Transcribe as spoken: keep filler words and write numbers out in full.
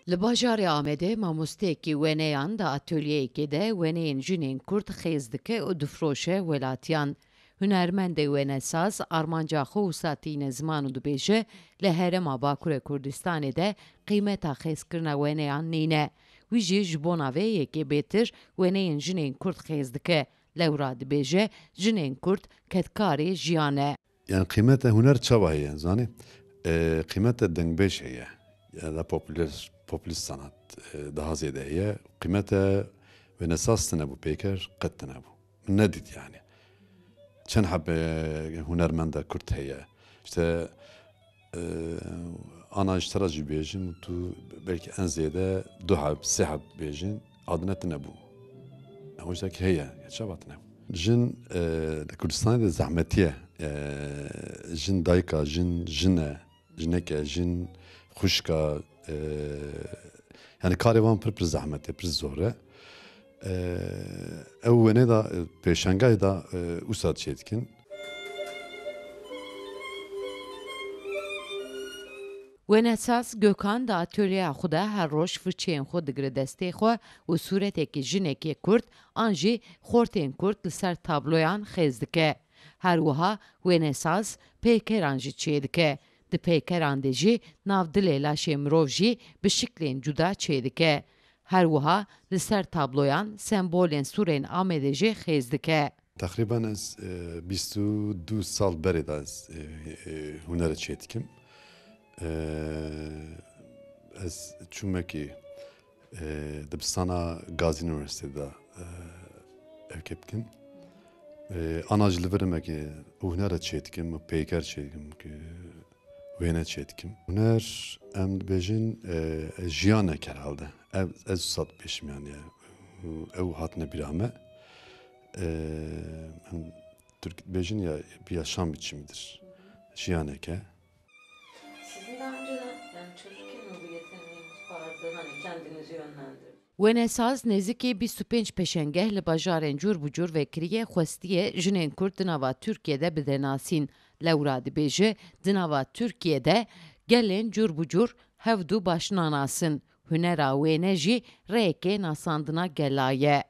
Li bajarê Amedê mamosteyekî weneyan di atolyeyekê de weneyên jinên Kurd xêz dike û difroşe welatiyan. Hunermendê wenesaz armanca xwe wisa tîne ziman û dibêje, li herêma Bakurê Kurdistanê de qîmeta xêzkirina weneyan nîne. Wî jî ji bona vê yekê bêtir weneyên jinên Kurd xêz dike. Lewra dibêje, jinên Kurd kedkarê jiyan e. Yani qîmete huner çawa heye, zanî? E, qîmete dengbêj heye. Ya da popüler, popülist sanat, e, daha zêde heye. Qîmete wenesaz tine bû, peyker qet tine bû. Nedît yani. Çend hebe hunermenda Kurd heye. İşte, e, ana ji te re jî bêjim, tu belkî en zêde du heb, sê heb bêjin, adine tine bû. Ew jî heye, ya çawa tine bû. Jin, e, di Kurdistanê de zehmetî ye. E, jin dayika, jin jin e, jineke, jin xwişka, e, yani karê wan pir pir zehmet e, pir zor e. E, ew wênê de, e, pêşengayê de, e, wisa çêdikin. Wenesaz Gökhan di atölyeya xwe de her roj firçeyên xwe digire destê xwe û sûretekî jinekê Kurd an jî xortên Kurd li ser tabloyan xêz dike. Her wiha wênesaz peykeran jî çêdike. Di peykeran de jî navdilê laşê mirov jî bi şiklên cuda çêdike. Her wiha li ser tabloyan sembolên sûrên Amedê jî xêz dike. Teqrîben ez, e, bîst û du sal berê de ez, e, e, hunere çêdikim. E, ez çûmekî, e, dibistana Gazî Üniversiteyê de, e, evkê dikim. E, ana jî li vir me ki hunere çêdikim, peyker çêdikim ki wêne çêdikim. Huner, em dibêjin, e, jiyanek herhalde. Ev, ez wisa dibêjim yani. Ew hatine bîra me. E, em Tirk dibêjin ya, bir yaşam biçimidir. Jiyaneke. Sizin daha önceden, yani çocukken mi bu yeteneğiniz vardı? Hani kendinizi yönlendirdiniz? Wenesaz nêzîkî bîst û pênc pêşengeh li bajarên cûr bi cûr vekiriye, xwestiye jinên Kurd di nava Tirkiyê de bide nasîn. Lewra dibêje, di nava Tirkiyê de gelên cûr bi cûr hevdû baş nanasin. Hunera wêne jî rêyekê nasandina gela ye.